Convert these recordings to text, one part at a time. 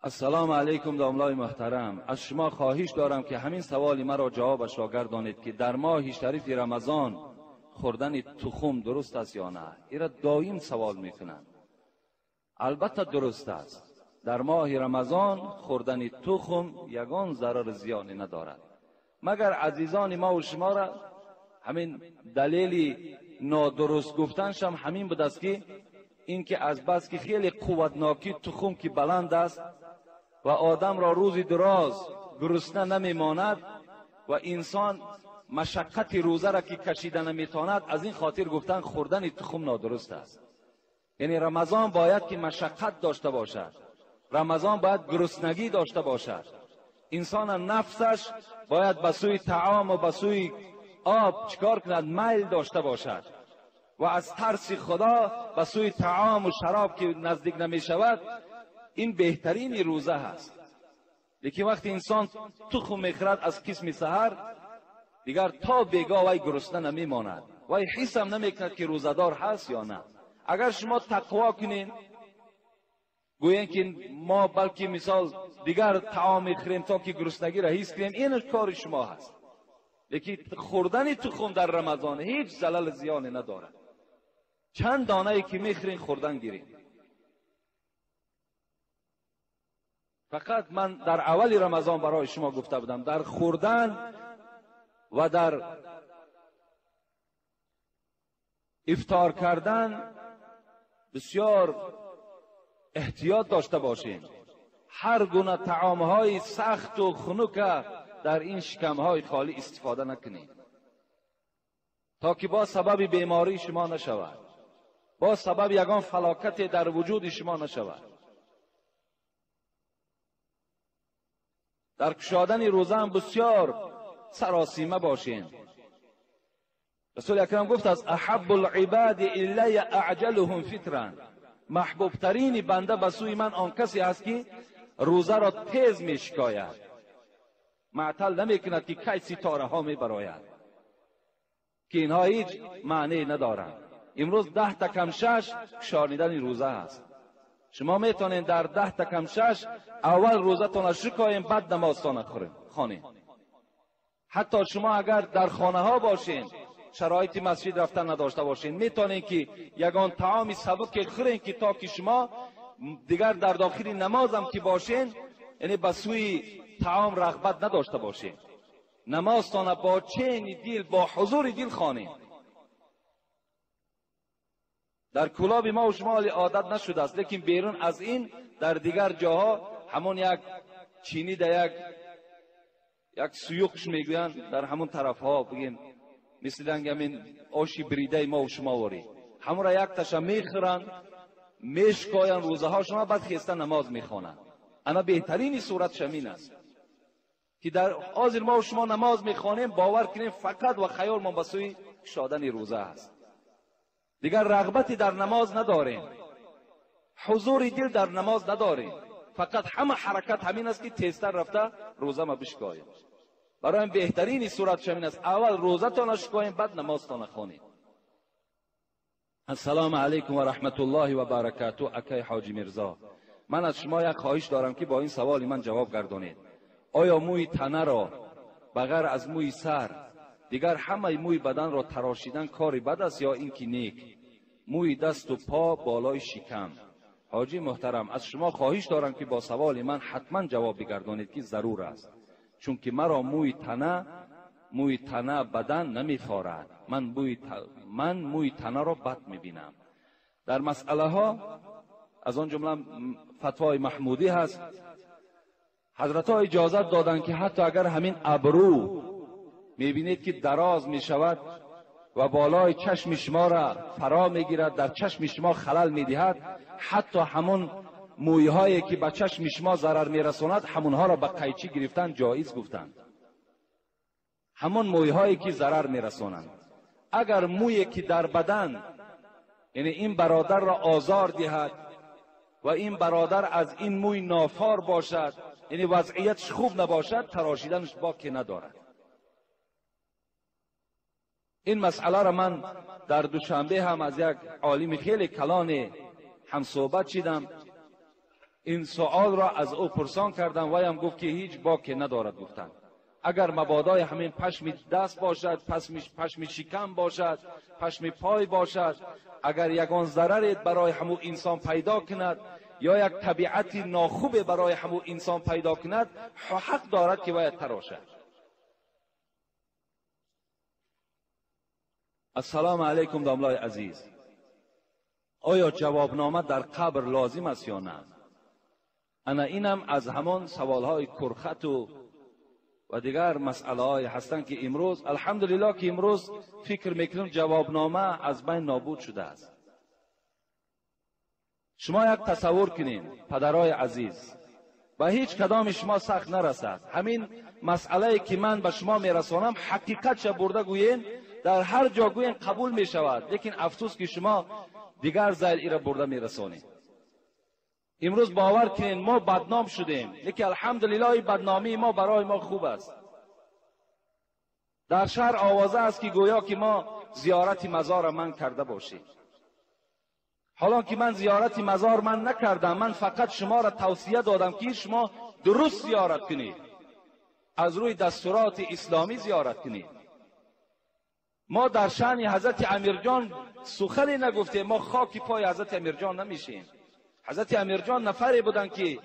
Ассалому алайкум, домлаи муҳтарам. Аз шумо хоҳиш дорам, ки ҳамин саволи маро ҷавобашро гардонед, ки дар моҳи шарифи Рамазон хӯрдани тухм дуруст аст ё на? Инро доим савол мекунанд. Албатта, дуруст аст. Дар моҳи Рамазон хӯрдани тухм ягон зарару зиёне надорад. Магар азизони мо шуморо ҳамин далели нодуруст гуфтаншам ҳамин будааст, ки инки аз бас ки хеле қувватнокӣ тухм ки баланд аст ва одамро рӯзи дароз гурусна намемонад ва инсон машаққати рӯзаро ки кашида наметавонад, аз ин хотир гуфтан хӯрдани тухм нодуруст аст. Яъне Рамазон бояд ки машаққат дошта бошад, Рамазон бояд гуруснагӣ дошта бошад. Инсон нафсаш бояд ба сӯи таом ва ба сӯи об чикор кунад? Майл дошта бошад ва аз тарси Худо ба сӯи таом ва шароб ки наздик намешавад. Ин беҳтарини рӯза ҳаст. Лекин вақте инсон тухм мехӯрад аз қисми саҳар, дигар то бегоҳ вай гурусна намемонад, вай ҳисам намекунад, ки рӯзадор ҳаст ё на. Агар шумо тақво кунед, гӯем, ки мо балки мисол дигар таом мехӯрем, то ки гуруснагиро ҳис кунем, ин кори шумо ҳаст. Лекин хӯрдани тухм дар Рамазон ҳеҷ залал зиёне надорад. Чанд донае ки мехӯрен, хӯрдан гирем. Фақат ман дар аввали Рамазон барои шумо гуфта будам, дар хӯрдан ва дар ифтор кардан бисёр эҳтиёт дошта бошем. Ҳар гуна таомҳои сахту хунука дар ин шикамҳои холӣ истифода накунед, то ки боз сабаби бемории шумо нашавад, боз сабаби ягон фалокате дар вуҷуди шумо нашавад. Дар кушодани рӯзаам бисёр саросима бошем. Расули акрам гуфт аст: аҳаббу либади илая аъҷалуҳум фитран. Маҳбубтарини банда ба сӯи ман он касе аст, ки рӯзаро тез мешикояд, маътал намекунад, ки кай ситораҳо мебарояд, ки инҳо ҳеҷ маънее надоранд. Имрӯз 9:55 кушонидани рӯза аст. Шумо метавонед дар 9:55 аввал рӯзатонро шикоем, баъд намозтонро хонед. Ҳатто шумо агар дар хонаҳо бошед, шароити масҷид рафтан надошта бошед, метавонед, ки ягон таоми сабуке хӯред, ки то ки шумо дигар дар дохили намозам ки бошед, яъне ба сӯи таом рағбат надошта бошед. Намозтонро бо чени дил, бо ҳузури дил хонед. Дар кулоби мо шумо ҳоле одат нашудааст, лекин берун аз ин дар дигар ҷоҳо ҳамон як чини да як суюқш мегӯянд, дар ҳамон тарафҳо бигем, мисли ҳамин оши бридаи мо шумо ворӣ, ҳамонро як таша мехӯранд, мешкоянд рӯзаҳошона, баъд хеста намоз мехонанд. Ана беҳтарини суратш ҳамин аст, ки дар ҳозир мо шумо намоз мехонем, бовар кунем, фақат ва хаёлмон ба сӯи кушодани рӯза аст. Дигар рағбате дар намоз надорем, ҳузури дил дар намоз надорем. Фақат ҳама ҳаракат ҳамин аст, ки тезтар рафта рӯзама бишкоем. Барои беҳтарини суратш ҳамин аст: аввал рӯзатонро шикоем, баъд намозтонро хонем. Ассалому алайкум ва раҳматуллоҳи ва баракату. Акай Ҳоҷи Мирзо, ман аз шумо як хоҳиш дорам, ки бо ин саволи ман ҷавоб гардонед. Оё мӯи танаро ба ғайр аз мӯи сар дигар ҳамаи мӯи баданро тарошидан кори бад аст ё ин ки нек? Мӯи дасту по болои шикам. Ҳоҷи муҳтарам, аз шумо хоҳиш дорам, ки бо саволи ман ҳатман ҷавоб бигардонед, ки зарур аст, чунки маро мӯи тана бадан намехорад. Ман мӯи танаро бад мебинам. Дар масъалаҳо, аз он ҷумла фатвои Маҳмудӣ ҳаст, ҳазратҳо иҷозат доданд, ки ҳатто агар ҳамин абрӯ мебинед, ки дароз мешавад ва болои чашми шуморо фаро мегирад, дар чашми шумо халал медиҳад, ҳатто ҳамон мӯйҳое ки ба чашми шумо зарар мерасонад, ҳамонҳоро ба қайчӣ гирифтан ҷоиз гуфтанд. Ҳамон мӯйҳое ки зарар мерасонанд. Агар мӯе ки дар бадан, яъне ин бародарро озор диҳад ва ин бародар аз ин мӯй нофор бошад, яъне вазъиятш хуб набошад, тарошиданаш боке надорад. Ин масъаларо ман дар Душанбе ҳам аз як олими хеле калоне ҳамсӯҳбат шидам. این سوال را از او پرسان کردم، وی هم گفت که هیچ باکی ندارد. گفتند اگر مبادای همین پشم دست باشد، پشم شکم باشد، پشم پای باشد، اگر یگان ضرر برای همو انسان پیدا کند یا یک طبیعت ناخوب برای همو انسان پیدا کند، حق دارد که باید تراشد. السلام علیکم داملای عزیز، آیا جوابنامه در قبر لازم است یا نه؟ انا اینم از همان سوالهای کرخت و دیگر مسئله های هستند که امروز الحمدلله که امروز فکر میکنم جوابنامه از بین نابود شده است. شما یک تصور کنین پدرای عزیز، به هیچ کدام شما سخت نرسد. همین مسئله که من به شما میرسانم حقیقت چه برده گویین، در هر جا گویین قبول میشود، لیکن افسوس که شما دیگر ذیل ای را برده میرسانید. امروز باور کنین ما بدنام شدیم، لیکن الحمدلله بدنامی ما برای ما خوب است. در شهر آوازه است که گویا که ما زیارت مزار من کرده باشیم. حالا که من زیارت مزار من نکردم، من فقط شما را توصیه دادم که شما درست زیارت کنید، از روی دستورات اسلامی زیارت کنید. ما در شأن حضرت امیرجان سخنی نگفتیم، ما خاک پای حضرت امیرجان نمیشیم. حضرت امیرجان نفری بودند که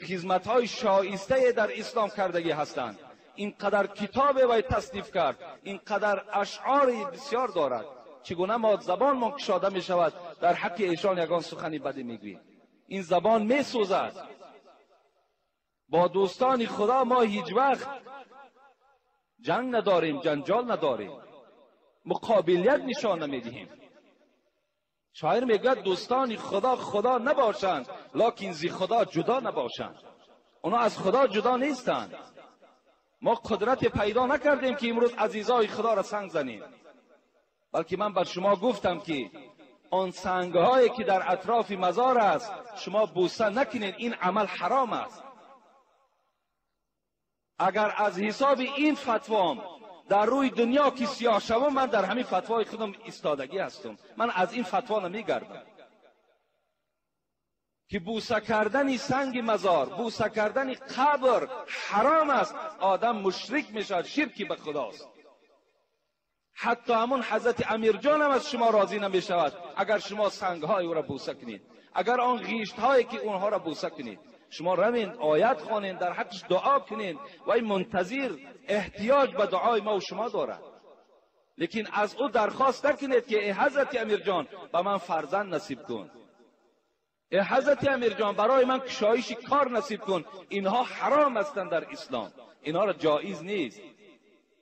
خدمت‌های شایسته در اسلام کردگی هستند. اینقدر کتاب وی تصنیف کرد، اینقدر اشعار بسیار دارد، چگونه ما زبان ما کشاده می شود در حق ایشان یگان سخنی بدی میگوییم؟ این زبان می سوزد. با دوستان خدا ما هیچ وقت جنگ نداریم، جنجال نداریم، مقابلیت نشان نمیدهیم. شاعر میگوید دوستان خدا خدا نباشند، لکن زی خدا جدا نباشند. اونا از خدا جدا نیستند. ما قدرت پیدا نکردیم که امروز عزیزای خدا را سنگ زنیم، بلکه من بر شما گفتم که آن سنگهایی که در اطراف مزار است شما بوسه نکنید، این عمل حرام است. اگر از حساب این فتوام در روی دنیا که سیاه شوم، من در همین فتوای خودم ایستادگی هستم، من از این فتوا نمیگردم که بوسه کردن سنگ مزار، بوسه کردن قبر حرام است. آدم مشرک میشود، شرکی به خداست. حتی همون حضرت امیرجان هم از شما راضی نمیشود اگر شما سنگهای او را بوسه کنید، اگر آن غیشت هایی که اونها را بوسه کنید. شما روین آیت خوانین، در حقش دعا کنین و این منتظر احتیاج به دعای ما و شما دارد. لیکن از او درخواست نکنید که ای حضرت امیرجان به من فرزند نصیب کن، ای حضرت امیرجان برای من کشایش کار نصیب کن. اینها حرام هستند در اسلام، اینها را جایز نیست.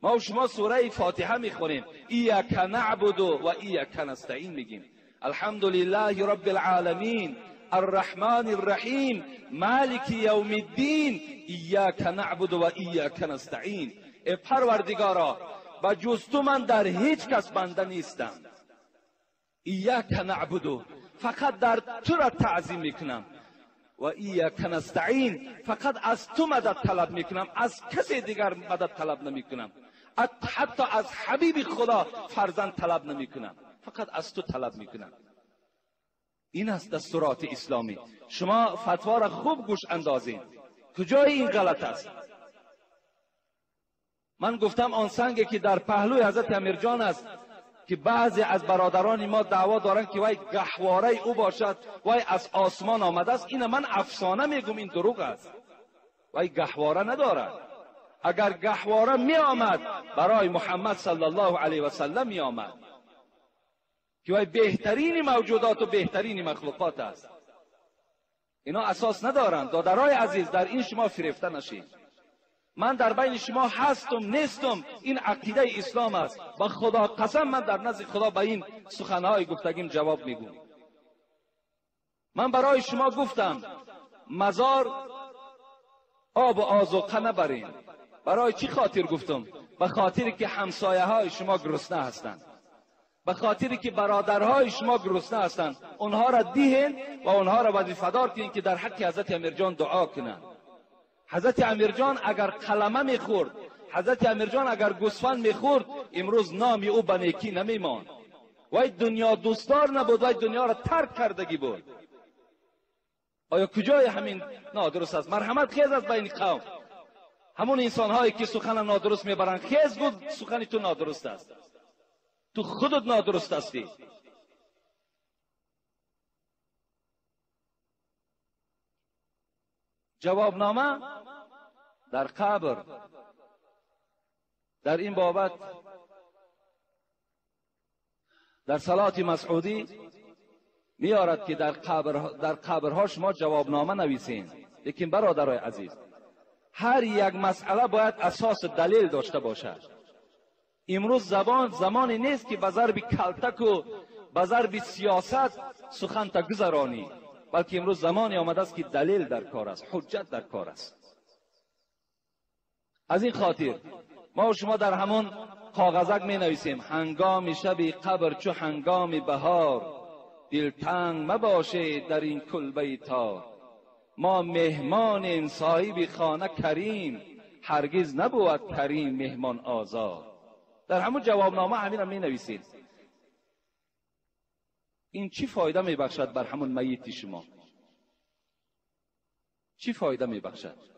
ما و شما سوره فاتحه میخونیم، ایاک نعبد و ایاک نستعین میگیم. الحمدلله رب العالمین الرحمن الرحیم مالک یوم الدین ایاک نعبد و ایاک نستعین. ای پروردگارا، به جز تو من در هیچ کس بنده نیستم. ایاک نعبد، فقط در تو را تعظیم میکنم، و ایاک نستعین، فقط از تو مدد طلب میکنم، از کسی دیگر مدد طلب نمیکنم، حتی از حبیب خدا فرزند طلب نمیکنم، فقط از تو طلب میکنم. این است دستورات اسلامی. شما فتوا را خوب گوش اندازین، کجای این غلط است؟ من گفتم آن سنگی که در پهلوی حضرت امیرجان است که بعضی از برادران ما دعوا دارند که وای گهواره او باشد، وای از آسمان آمده است، این من افسانه میگم، این دروغ است. وای گهواره ندارد. اگر گهواره می آمد برای محمد صلی الله علیه و سلم می آمد که وای بهترین موجودات و بهترین مخلوقات است. اینا اساس ندارند. دادرای عزیز، در این شما فریفته نشید. من در بین شما هستم نیستم، این عقیده اسلام است. با خدا قسم من در نزد خدا به این سخنهای گفتگیم جواب میگم. من برای شما گفتم مزار آب و آذوقه نبرین. برای چی خاطر گفتم؟ به خاطر که همسایه های شما گرسنه هستند، به خاطر که برادرهای شما گرسنه هستند. اونها را دیهن و اونها را وظیفه‌دار کنین که در حق حضرت امیرجان دعا کنند. حضرت امیرجان اگر قلمه میخورد، حضرت امیرجان اگر گوسفند میخورد، امروز نام او به نیکی نمیماند. وای دنیا دوستدار نبود، وای دنیا را ترک کردگی بود. آیا کجای همین نادرست است؟ مرحمت خیز از بین قوم. همون انسان هایی که سخن نادرست میبرند، خیز گفت سخن تو نادرست است، تو خودت نادرست هستی. جوابنامه در قبر. در این بابت در صلات مسعودی میارد که در قبرها شما جوابنامه نویسین. لیکن برادرای عزیز، هر یک مسئله باید اساس دلیل داشته باشد. امروز زمانی نیست که به ضرب کلتک و به ضرب سیاست سخن تا گذرانی، بلکه امروز زمانی آمده است که دلیل در کار است، حجت در کار است. از این خاطر ما و شما در همون کاغذک می نویسیم هنگام شب قبر چو هنگام بهار، دلتنگ مباشه در این کلبه تار. ما مهمانیم صاحب خانه کریم، هرگز نبود کریم مهمان آزار. در همون جوابنامه همین را می نویسید. این چی فایده می بخشد بر همون میت شما؟ چی فایده می بخشد؟